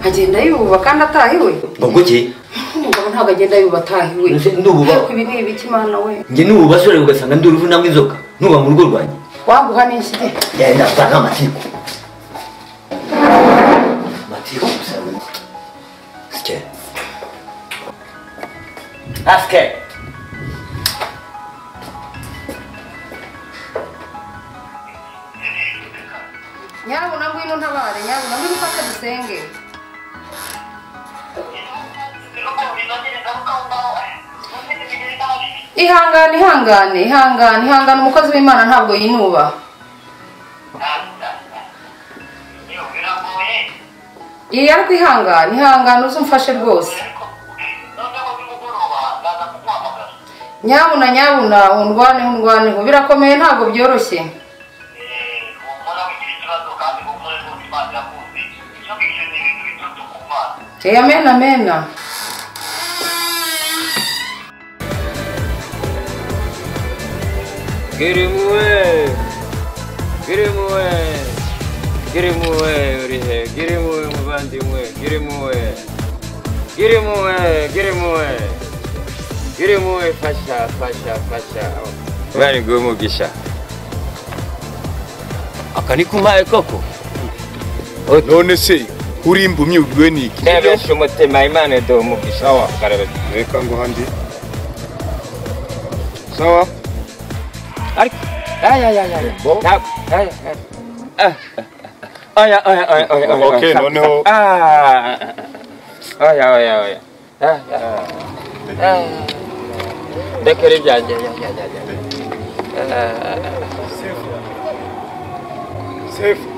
Agenda yuba kandi atahiwe. Ngo ki? Umugabo ntabwo agenda yuba atahiwe. Ndububa. Ibi ni ibiki mana we? Nge nububa sore ugasanga nduruvu namwe inzoka. Nuba mu rugo rwanjye. Waguha n'inshyi. Yenda banga amatiku. Amatiku gusa. Sike. Aske. Nyabuna ngwino ntabare, nyabuna ngwino ufate dusenge. Ihangane, ihangane, ihangane, ihangane, umukozi w'Imana ntabwo yinuba. Iyi ariko ihangane, ihangane uzumfashe rwose. Nyabuna, nyabuna, undwaneho, undwaneho, birakomeye ntabwo byoroshye. Amen, amen. Girimuwe, girimuwe, girimuwe, urihe, girimuwe muvandimwe, girimuwe, girimuwe, girimuwe, girimuwe, fasha, fasha, fasha. Bari guumugisha. Aka ni kumpaye koko? None se uri impumyi ubwiwe niki? Ndabesha umutima Imana iduha umugisha. Sawa, reka nguhandi. Sawa. Ariko aya aya aya. Aya aya aya aya aya. Okay, noneho. Aya aya aya. Ndekere ibyanjye. Sefu.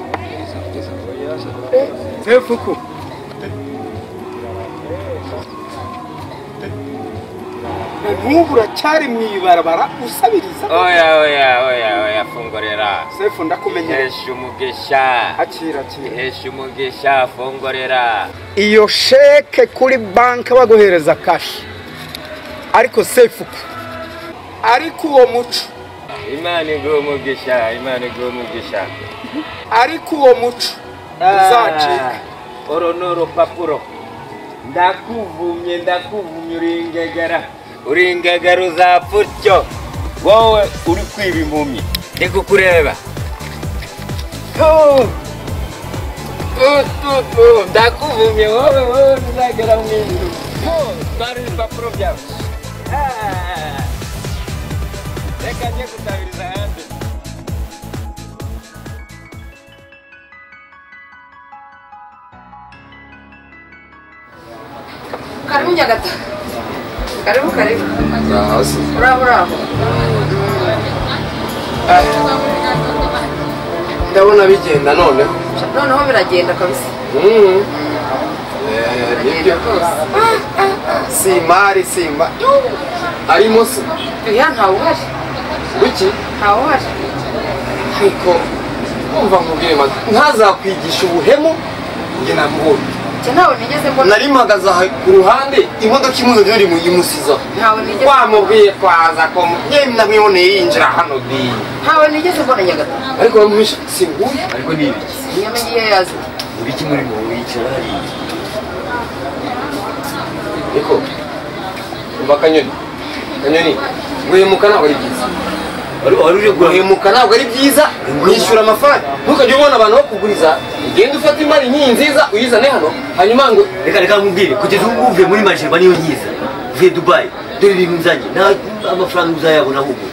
Sefu ku. N'ubu uracyari mu ibarabara usabiriza. Oya oya oya oya, fungurira. Sefu ndakumenyera. Hesha umugisha. Akira akira. Hesha umugisha, fungurira. Iyo sheke kuri banki baguhereza cash. Ariko Sefu ku. Ariko uwo muco. Imana iguhe umugisha, Imana iguhe umugisha. Ariko uwo muco uzacika. Oro ni urupapuro. Ndakuvumye, ndakuvumye uringegera. Uringegera uzapfa utyo. Wowe uri kwiba impumyi. Ndi kukureba. Ndakuvumye wowe, wowe uzagera mu ijuru. Twara ibipapuro byawe. Reka njye gutabiriza ahandi. Karibu Nyagata. Karibu, karibu. Uraho, uraho. Ndabona bigenda noneho. Noneho biragenda kabisa. Biragenda rwose. Si imari, si imari. Arimo se? Oya, ntawe uhari. Wiki? Ntawe uhari. Ariko umva nkubwire maze ntazakwigisha ubuhemu njye namubonye. Ntawe nigeze mbona. Nari mpagaze aha ku ruhande imodoka imuzanye yari imusiza. Ntawe nigeze. Wamubwiye kwaza ko njye namwiboneye yinjira hano di. Ntawe nigeze mbona Nyagata. Ariko bamuhisha si nguyu. Ariko ni ibiki? Ntiyamenye iyo yazi. Ibiki muri mu wicara hariya. Niko. Umva Kanyoni. Kanyoni, guhemuka ntabwo ari byiza. Wari uje guhemuka ntabwo ari byiza. Wishyura amafaranga. Ntukajye ubona abantu bakuguriza. Ugenda ufata imari nk'iyi nziza uyizane hano hanyuma ngo reka reka nkubwire kugeza ubu uvuye muri Majerwa niyo nyiza. Uvuye Dubai. Dore ibintu nzanye. Nta amafaranga uzayabona ahubwo.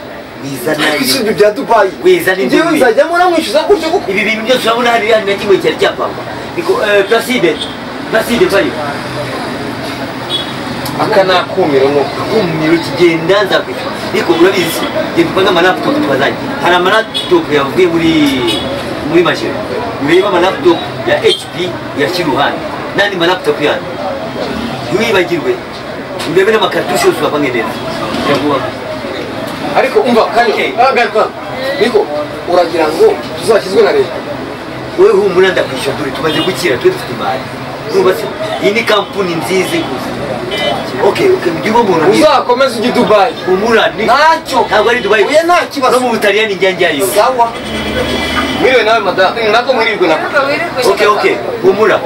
Wizana ibyo bya Dubai. Wizana ibyo. Njyewe nzajyamo namwishyuza gutyo kuko ibi bintu byose urabona hariya na kimwe cyari cyapangwa. Niko Placide. Placide vayo. Aka ni akumiro nuko. Akumiro kigenda nzakwishyura. Niko urabizi genda upange amalaptop twazanye. Hari amalaptop yavuye muri Majerwa. Ureba amalaptop ya HP uyashyira iruhande. N'andi malaptop yandi. Ntiwibagirwe. Urebe n'amakartushe yose uyapange neza. Ariko umva Kanyo, garuka. Niko uragira ngo tuzakizwe na leta. Wowe humura ndakwishyura dore tumaze gukira twe dufite imari. Nubatse iyi ni kampuni nziza gusa. Okay, okay, mujye umuntu uzakomeza ujye Dubai. Humura ni ntacyo. Ntabwo ari Dubai. Oya nta kibazo. No mu Butaliyani njya njyayo. Sawa. Mwiriwe nawe madame. Nako mwirirwe nako. Okay, okay. Humura.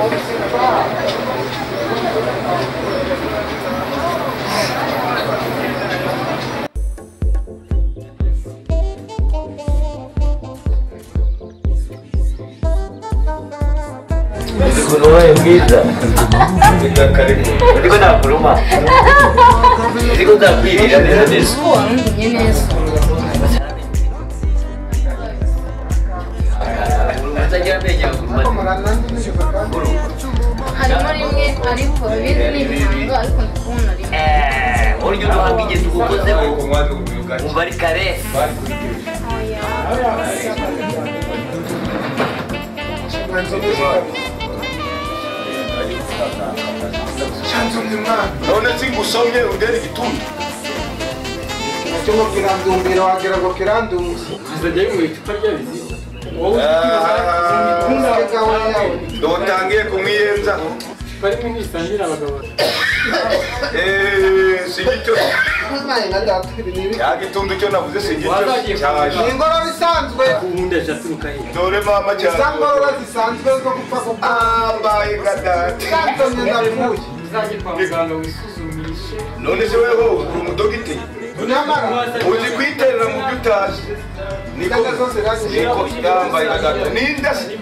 Ukuntu mwiza ariko ntakuruma ariko nzakwirira neza neza warundumye neza harimo rimwe ariko ibindi ni ibihanga ariko ndikubona rimwe urya uduhanga igihe tugukozeho wumva ari karesi none singusomye undera igituntu nacyo ngo kirandumbira wagira ngo kirandunze bizajya bimuha icupa ry'abiziho dotangiye kumwiyenzaho icupa rimwe ntisangira abagabo si gito ya gitundu cyo navuze si gito cyaje ni ingorora isanzwe ubundi aje aturuka he dore mama cyane za ngorora zisanzwe zo gupfa gupfa ambaye gadate zanzomye ndapfuye uzajye kwa muganga wisuzumishe none se weho uri umudogiteri nyamara uzi kwiterera mu byo utazi niko niko yambaye gadate ninda se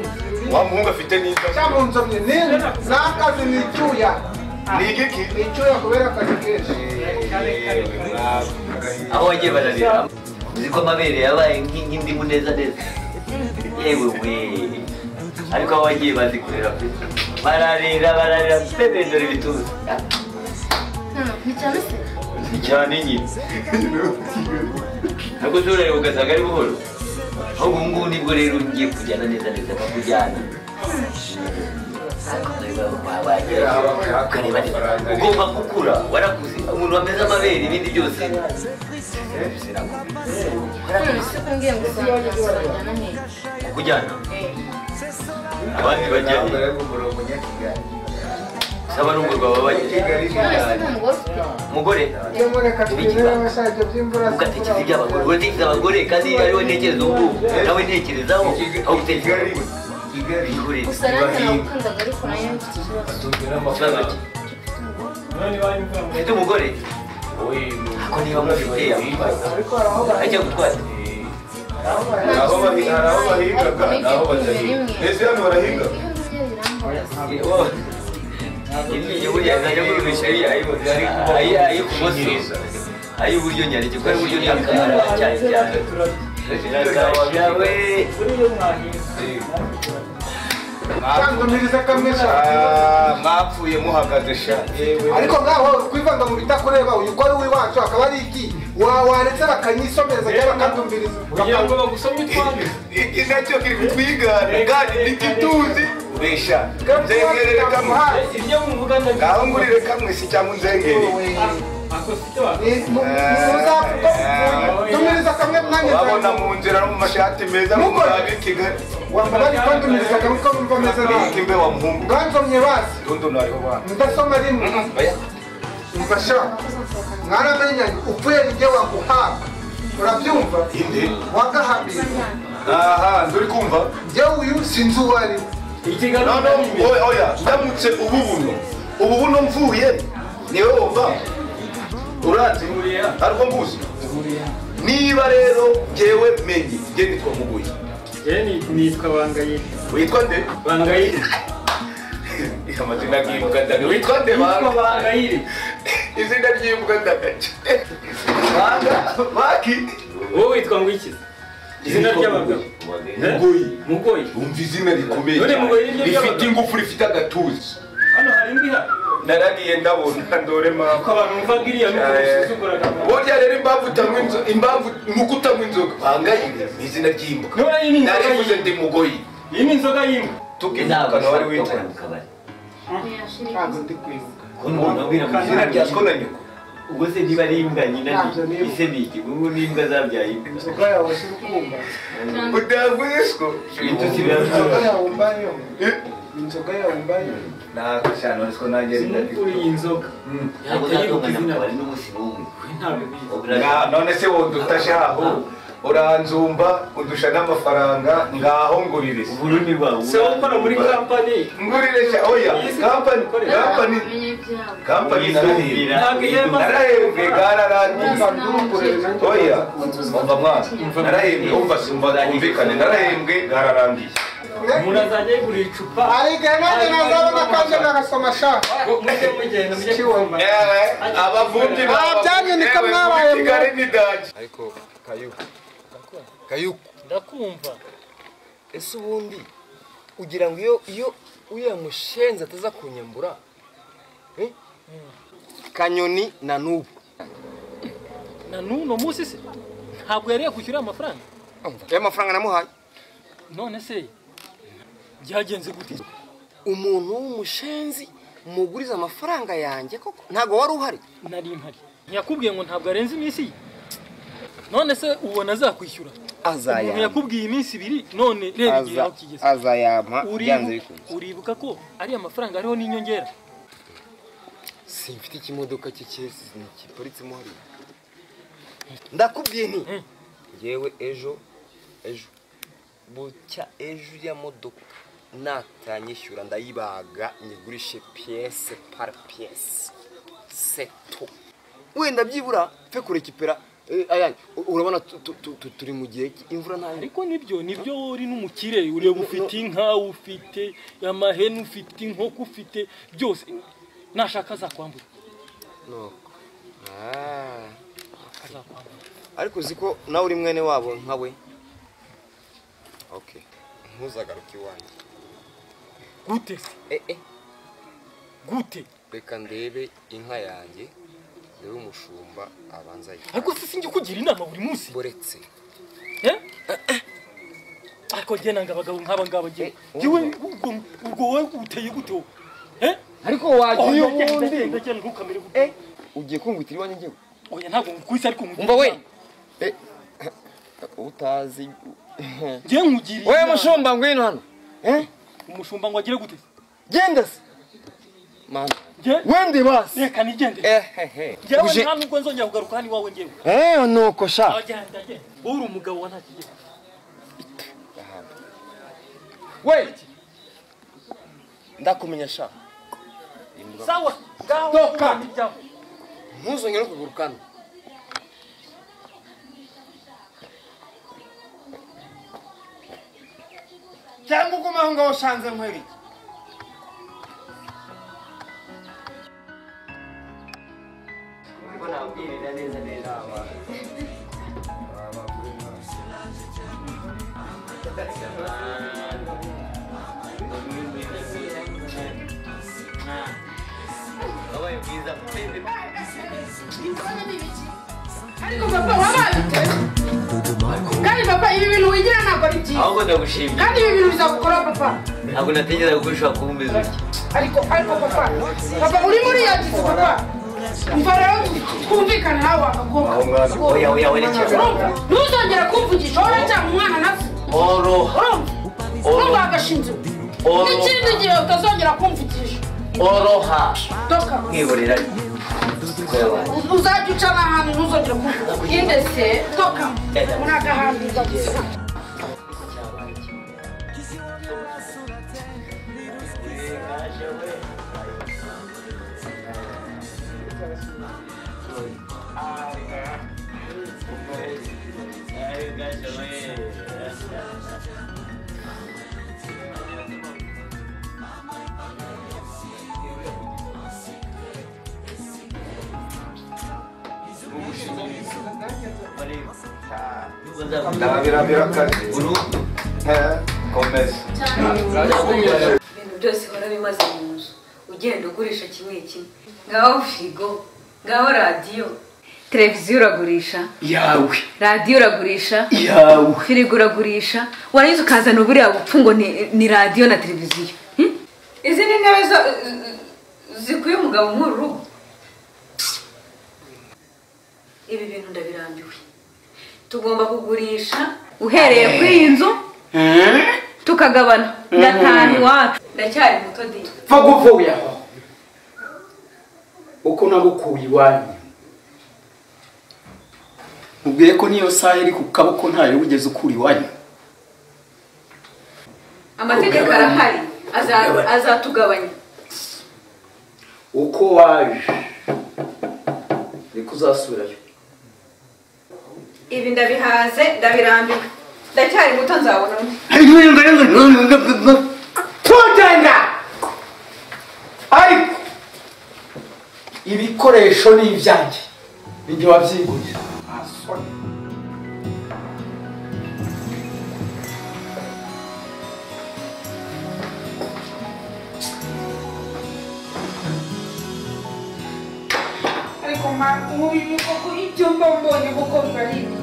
wa muhungu afite ninda cyamunzomye ni n'akazi ni icyuya ni igiki ni icyuya kubera akazi kenshi aho wagiye bararira uzi ko amabere yabaye nk'indimu neza neza yewe we ariko aho wagiye bazi kurera pe bararira bararira pe bendora ibituza ni cyane se ni cyane nyine ntabwo ushobora ugasanga ari buhoro ahubwo ubu ngubu nibwo rero ngiye kujyana neza neza kakujyana ukareba neza ugomba gukura warakuze umuntu wameze amabere ibindi byose none se ko ngiye ngo uzanjyana hehe kujyana abandi bajya saba n'umurwa babaye none se nta mugore ufite umugore ugatekereza iby'abagore uratekereza abagore kandi ariwe ntekereza ubu nawe ntekerezaho aho gutekereza abagore gusa nanjye nagukundaga ariko nayo mfite ikibazo ikibazo cye ufite umugore ako niba mufite ajya gutwara hari aho bahingaga n'aho badahinga mbese hano barahinga iryinyo burya nzajya kurumisha ay'ibumoso ay'iburyo nyarike kuko ay'iburyo ni akara cyane cyane we cyanzomiriza kamwe sha mwapfuye muhagaze sha ariko ngaho kwivanga mu bitakureba uyu ko ari uw'iwacu akaba ari iki waretse bakanyisomereza cyangwa bakandumbiriza kugira ngo bagusome utwanyu iki nacyo kiri kutwigana kandi ntikituzi ubesha nzengerere kamwe ibyo muvuga ndabizi ngaho ngurire kamwe si cyangwa unzengere ako site wa dumiriza kamwe nanjye wabona mu nzira no mu mashati meza mu murabi Kigali wambara kwandumiriza kamwe ko numva ameze nabi kimbe wa muhungu nganzomye basi tundu nariho bana ndasoma rimwe umva sha mwaramenyanye upfuye nijye waguhabwa urabyumva inde wagahabira aha nduri kumva njyewe uyu sinzi uwo ari we no no oya ndamutse ubu buno ubu buno mvuye niwe wumva uranzi ariko mbuzi niba rero jyewe menye jye nitwa Mugoyi nitwa Bangayire witwa nde Bangayire amazina y'imbwa ndaga witwa nde nitwa Bangayire izina ry'imbwa ndagaca banga baki wowe witwa ngo iki izina ry'abagabo Mugoyi Mugoyi umva izina rikomeye rifite ingufu rifite agatuza hano hari imbwa ihari naragiye ndabona ndore mama ko abantu bumva iriya nuko basuzuguraga burya rero impamvu utanywa inzoga impamvu nuko utanywa inzoga Bangayire ni izina ry'imbwa narivuze ndi Mugoyi iyi ni inzoga y'imbwa tukivukana wari witwa ntabwo ndi kwibuka izina rya so na nyoko ubwo se niba ari imbwa nyina ni ise ni iki ubu ni imbwa zabyaye imbwa inzoga yawe si urukumba utavuze siko ibitutsi inzoga yawe mbayo inzoga yawe mbayo ntabwo cyane uretse ko nanjye sinukuriye inzoga ntabwo uzatungana mu kabari n'umunsi n'umwe ntabwo none se wowe utashe aho Uranzumba undusha n'amafaranga ngaho ngurire. Ururimi rwawe. Se ukora muri company. Ngurire sha oya company company company narahembwe. Narahembwe gararangiye. Oya umva mwana narahembwe umva simba kumvikane narahembwe gararangiye. Umuntu azajya yigurira icupa. Ariko nanjye nazabona kaje nagasoma sha. Mujye mugenda mujye kusoma. Abavumbi byanyu niko mwabaye Kigali ni daje. Ariko Kayuku. Kayuku ndakumva. Ese ubundi ugira ngo iyo uya mushenze ataza kunyambura? Kanyoni na nubu. Na nuno munsi se ntabwo yari yakwishyura amafaranga. Ya mafaranga namuhaye. None se byagenze gute? Umuntu w'umushenzi muguriza amafaranga yanjye koko ntago wari uhari? Nari mpari. Ntiyakubwiye ngo ntabwo arenze iminsi? None se ubona azakwishyura? Azayampa. Umuntu yakubwiye iminsi ibiri none reba igihe aho kigeze. Azayampa byanze bikunze. Uribuka ko ari amafaranga ariho n'inyongera? Simfite ikimodoka cy'ikesi kiparitsemo hariya. Ndakubwiye nti yewe ejo bucya ejo ya modoka natanyishyura ndayibaga nyigurishe pièce par pièce. C'est tout. Wenda byibura fe kurekipera ayanye urabona turi mu gihe imvura ntayo. Ariko nibyo uri n'umukire ureba ufite inka ufite amahene ufite inkoko ufite byose nashaka azakwambura. Nuko ariko uziko nawe uri mwene wabo nkawe. Okay, ntuzagaruke iwanjye. Gute se? Gute? Reka ndebe inka yanjye ndebe umushumba abanza yi. Ariko se sinjye kugira inama buri munsi. Buretse. Ariko jye nanga abagabo nk'aba ngaba jye. Jyewe ubwo wowe uteye gute wowe? Ariko wagiye ubundi. Ndagenda ntukamere gute. Ugiye kungwitira iwanjye njyewe? Oya ntabwo ngukubise ariko umva we. Utazi. Jye nkugiriye. Wewe mushumba ngwino hano. Umushumba ngo agire gute? Genda se. Mana. Wende basi. Reka nigende. Njyewe nta nubwo nzongera kugaruka hano iwawe njyewe. Nuko sha. Agenda agenda. Wowe uri umugabo wa nta kigero. We. Ndakumenya sha. Sawa. Toka. Ntuzongere kugaruka hano. Cyangwa ugume aho ngaho ushanze nkwereke. Ariko papa wabaye ute? Kandi papa ibi bintu wigira ntabwo ari byiza. Ahubwo ndagushimye. Kandi ibi bintu bizagukora papa. Ntabwo natekerezaga ko ushobora kuba umeze utya. Ariko papa uri muri yagize papa. Umva rero twumvikane nawe wagakobwa. Oya oya werekeza. Ntuzongera kumvugisha wowe cyangwa umwana na se. Oroha. Urumva agashinzo. N'ikindi gihe utazongera kumvugisha. Oroha. Toka. Mwiborera. Uzajya uca n'ahantu ntuzongera kumvugisha. Inde se toka. Muri agahantu gusa. Ibintu byose uhora bimaze mu nzu ugenda ugurisha kimwe kimwe, ngaho firigo, ngaho radiyo, televiziyo uragurisha yawe, radiyo uragurisha yawe, firigo uragurisha, warangiza ukazana buriya bupfu ngo ni radiyo na televiziyo. Izi ni intebe zikwiye umugabo nk'uru rugo. Ibi bintu ndabirambiwe, tugomba kugurisha uhereye kuri iyi nzu tukagabana ndatanu iwacu. Ndacyari muto di pfa guvuye aho uko nagukuye iwanyu Mubwiye ko niyo saha iri ku kaboko ntayo wigeze ukura iwanyu. Amategeko arahari, azatugabanya. Uko waje niko uzasubirayo. Ibi ndabihaze, ndabirambiwe. Ndacyari muto, nzabona undi. Tugenda! Ariko ibikoresho ni ibyanjye, ninjye wabyigurira. Ariko ma, uyu koko ibyo mba mbonye koko biba ari ibiki?